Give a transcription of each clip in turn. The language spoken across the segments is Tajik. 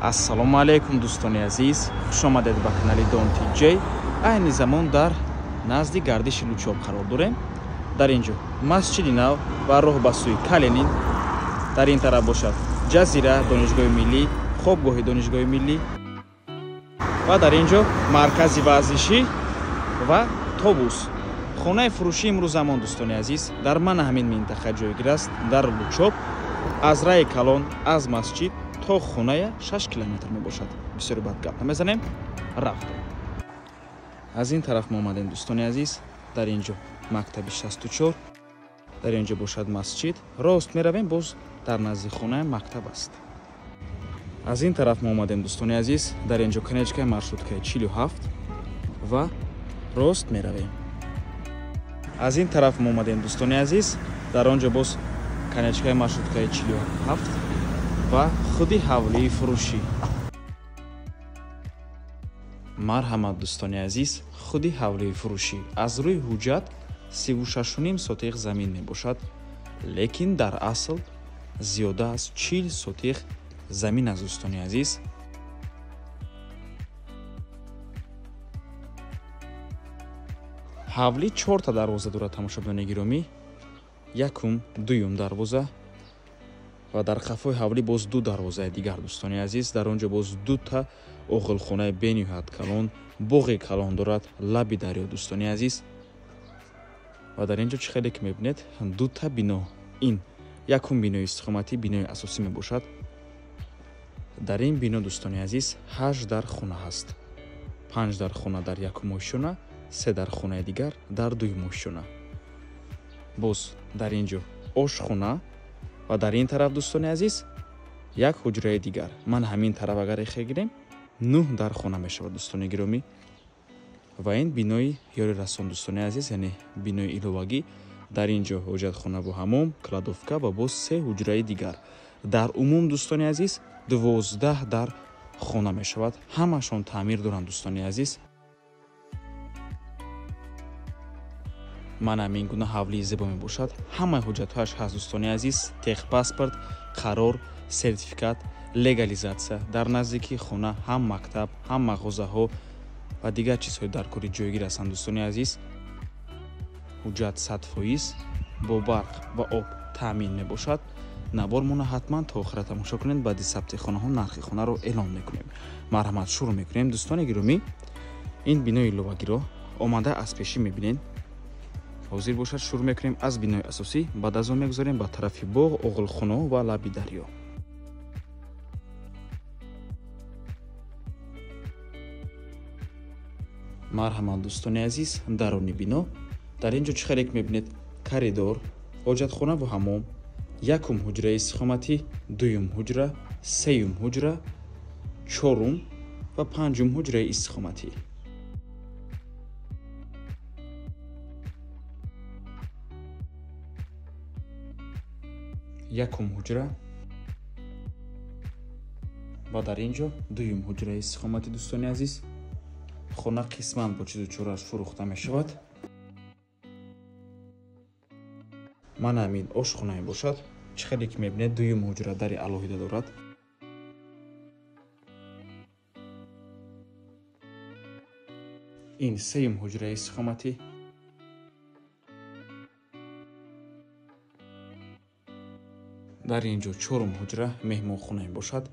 Ассалому алайкум дӯстони азиз, хуш омадед ба канали Дон ТЖ. Айни замон дар назди гардиши Лучоб қарор дорем. Дар ин ҷо масҷиди нав ва роҳ ба сӯи Калинин. Дар ин тараф бошад ҷазира, донишгоҳи миллӣ, хобгоҳи донишгоҳи миллӣ ва дар ин ҷо маркази варзишӣ ва тобус. Хонаи фурӯшии имрӯзамон дӯстони азиз дар мана ҳамин минтақа ҷойгир аст, дар Лучоб. Аз раи калон, аз масҷид то хоная 6 километр мебошад. Бисёри бад гап намезанем, рафтем. Аз ин тараф мо омадем дӯстони азиз, дар ин ҷо мактаби 64, дар ин ҷо бошад масҷид. Рост меравем, боз дар назди хоная мактаб аст. Аз ин тараф мо омадем дӯстони азиз, дар ин ҷо конечкаи маршруткаи 47 ва рост меравем. Аз ин тараф мо омадем дӯстони азиз, дар он ҷо боз конечкаи маршруткаи 47 ва худи ҳавлии фурӯшӣ. Марҳамат дӯстони азиз, худи ҳавлии фурӯшӣ аз рӯи ҳуҷҷат 36.5 сотиқ замин мебошад, лекин дар асл зиёда аз 40 сотиқ замин аст дӯстони азиз. Ҳавлӣ 4 дарвоза дорад тамошобинони гиромӣ. Якум, дуюм дарвоза ва дар қафои ҳавлӣ боз 2 дарвозаи дигар дӯстони азиз. Дар он ҷо боз 2 оғилхонаи бениҳоят калон, боғи калон дорад, лаби дарё дӯстони азиз. Ва дар ин ҷо чӣ хеле ки мебинед, 2 бино. Ин якум бинои истиқоматӣ, бинои асосӣ мебошад. Дар ин бино дӯстони азиз 8 дар хона ҳаст. 5 дар хона дар якум ошёна, 3 дар хонаи дигар дар дуюм ошёна. Боз дар ин ҷо ошхона ва дар ин тараф дӯстони азиз як ҳуҷраи дигар. Ман ҳамин тараф агар эхе гирем, 9 дар хона мешавад дӯстони гиромӣ. Ва ин бинои ёрирасон дӯстони азиз, яъне бинои иловагӣ. Дар ин ҷо ҳоҷатхона бо ҳамом, кладовка ва боз 3 ҳуҷраи дигар. Дар умум дӯстони азиз 12 дар хона мешавад. Ҳамашон таъмир доранд дӯстони азиз. Ман ҳамин гуна ҳавлии зебо мебошад. Ҳамаи ҳуҷҷатҳояш ҳаст дӯстони азиз: техпаспорт, қарор, сертификат, легализатсия. Дар наздикии хона ҳам мактаб, ҳам мағозаҳо ва дигар чизҳои даркорӣ ҷойгир ҳастанд дӯстони азиз. Ҳуҷҷат 100% бо барқ ва об таъмин мебошад. Навормона ҳатман то охира тамошо кунед. Баъди сабти хонаҳо нархи хонаро эълон мекунем. Марҳамат, шурӯъ мекунем дӯстони гиромӣ. Ин бинои иловагиро омада аз пешӣ мебинед. Ҳозир бошад, шурӯъ мекунем аз бинои асосӣ, баъд аз он мегузорем ба тарафи боғ, оғилхонаҳо ва лаби дарё. Марҳамат дӯстони азиз, даруни бино. Дар ин ҷо чӣ хеле ки мебинед, коридор, ҳоҷатхона ва ҳамом, якум ҳуҷраи истиқоматӣ, дуюм ҳуҷра, сеюм ҳуҷра, чорум ва панҷум ҳуҷраи истиқоматӣ. Якум ҳуҷра ва дар ин ҷо дуюм ҳуҷраи истиқоматӣ дӯстони азиз. Хона қисман бо чизу чорааш фурӯхта мешавад. Ман ҳамин ошхона мебошад. Чӣ хеле ки мебинед, дуюм ҳуҷра дари алоҳида дорад. Ин сеюм ҳуҷраи истиқоматӣ. Дар ин ҷо чорум ҳуҷра меҳмонхона мебошад.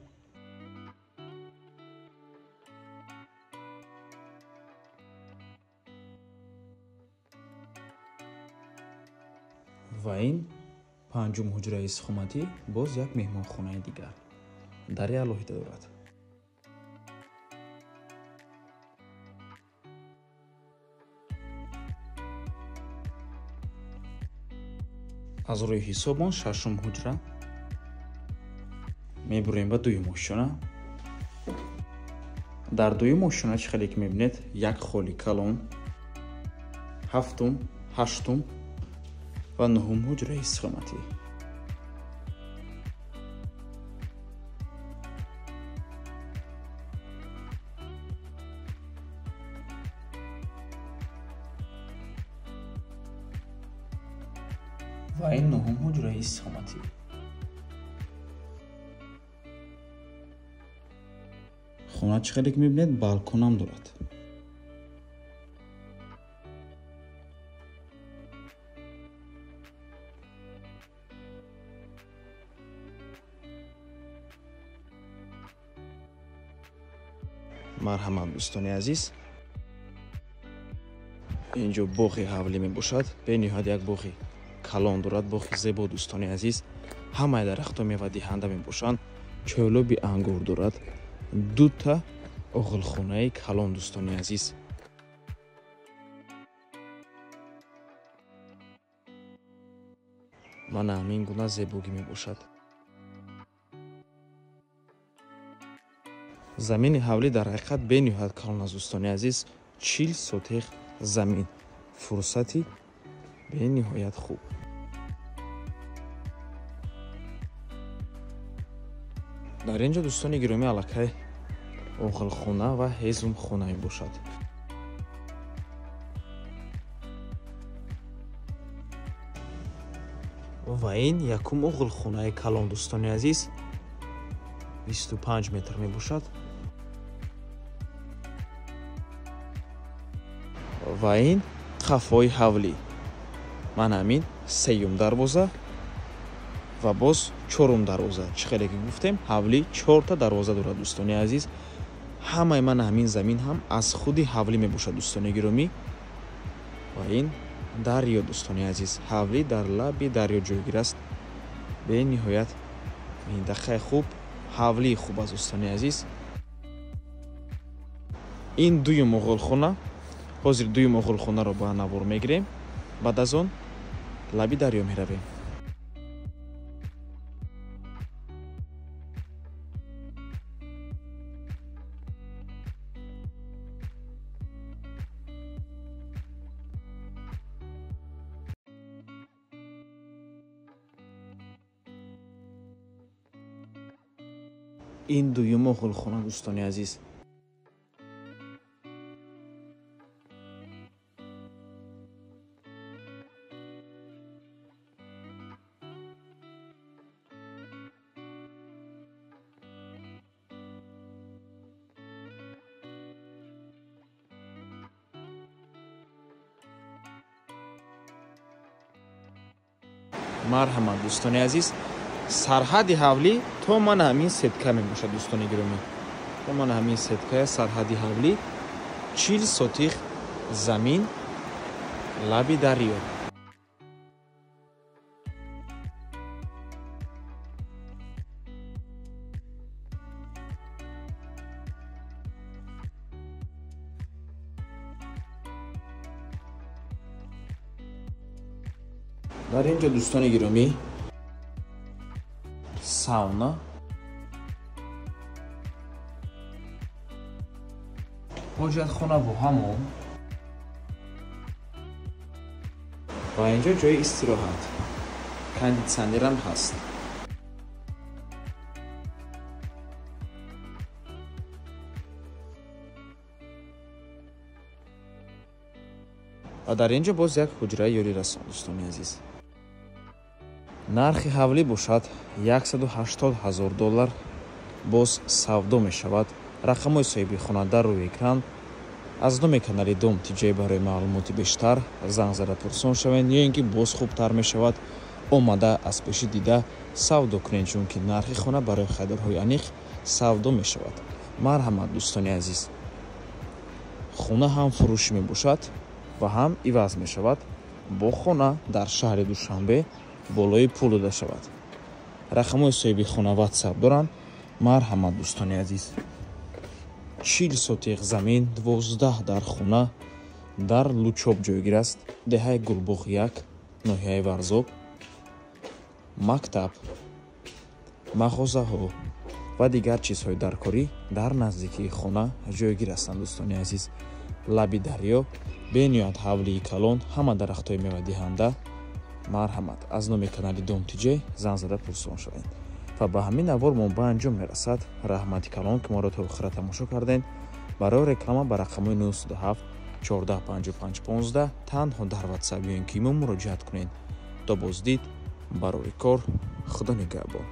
Ва ин панҷум ҳуҷраи истиқоматӣ, боз як меҳмонхонаи дигар. Дари алоҳида дорад. Аз рӯи ҳисобон шашум ҳуҷра. Мебурем ба дуюм ошёна. Дар дуюм ошёна чӣ хеле ки мебинед, як холи калон, ҳафтум, ҳаштум ва нуҳум ҳуҷраи истиқоматӣ. Ва ин нуҳум ҳуҷраи истиқоматӣ. Хона чӣ хеле ки мебинед, балконам дорад. Марҳамат, дӯстони азиз, инҷо боғи ҳавлӣ мебошад. Бениҳоят як боғи калон дорад, боғи зебо, дӯстони азиз. Ҳамаи дарахтҳо мевадиҳанда мебошанд. Чӯлоби ангур дорад, дута оғилхонаи калон, дӯстони азиз. Мана ҳамин гуна зебогӣ мебошад. Замини ҳавлӣ дар ҳақиқат бениҳоят калон аст, дӯстони азиз. 40 сотих замин, фурсати бениҳоят хуб. Дар ин ҷо, дӯстони гиромӣ, аллакай оғилхона ва ҳезумхона мебошад. Ва ин якум оғилхонаи калон, дӯстони азиз, 25 метр мебошад. Ва ин қафои ҳавлӣ. Ман ҳамин сеюм дарвоза ва боз чорум дарвоза. Чӣ хеле ки гуфтем, ҳавлӣ чорта дарвоза дорад, дӯстони азиз. Ҳамаи ман ҳамин замин ҳам аз худи ҳавлӣ мебошад, дӯстони гиромӣ. Ва ин дарё, дӯстони азиз. Ҳавлӣ дар лаби дарё ҷойгир аст. Бениҳоят минтақаи хуб, ҳавлии хуб аст, дӯстони азиз. Ин дуюм оғилхона. Ҳозир дуюм оғилхонаро ба навор мегирем. Баъд аз он лаби дарё меравем. Ин дуюм оғилхона, дӯстони азиз. Марҳамат, дӯстони азиз, сарҳади ҳавлӣ то ман ҳамин сетка мебошад, дӯстони гиромӣ. То ман ҳамин сетка сарҳади ҳавлӣ, 40 сотих замин, лаби дарё. Дар ин ҷо, дӯстони гиромӣ, сауна, ҳоҷатхона бо ҳамом ва инҷо ҷои истироҳат, кондитсионерам ҳаст. Ва дар ин ҷо боз як ҳуҷраи ёрирасон, дӯстони азиз. Нархи ҳавлӣ бошад 180 000 доллар, боз савдо мешавад. Рақамҳои соҳиби хона дар рӯи экран. Аз номи канали Дом ТҶ барои маълумоти бештар занг зада пурсон шавед, ё ин ки боз хубтар мешавад омада аз пеши дида савдо кунед, чунки нархи хона барои харидорҳои аниқ савдо мешавад. Марҳамат, дӯстони азиз, хона ҳам фурӯшӣ мебошад ва ҳам иваз мешавад бо хона дар шаҳри Душанбе болои пул дода шавад. Рақамҳои соҳиби хона WhatsApp доранд. Марҳамат, дӯстони азиз, 40 сотих замин, 12 дар хона дар Лучоб ҷойгир аст. Деҳаи Гулбоғ 1, ноҳияи Варзоб. Мактаб, мағозаҳо ва дигар чизҳои даркорӣ дар наздикии хона ҷойгир ҳастанд, дӯстони азиз. Лаби дарё, бениҳоят ҳавлии калон, ҳама дарахтҳои мевадиҳанда. Марҳамат, аз номи канали Дом ТҶ занг зада пурсон шавед. Ва ба ҳамин навор мо ба анҷом мерасад. Раҳмати калон, ки моро то охира тамошо кардед. Барои реклама ба рақамҳои 907 14 55 15 танҳо дар WhatsApp ё ин ки мо муроҷиат кунед. То боздид, барори кор, Худо нигаҳбон.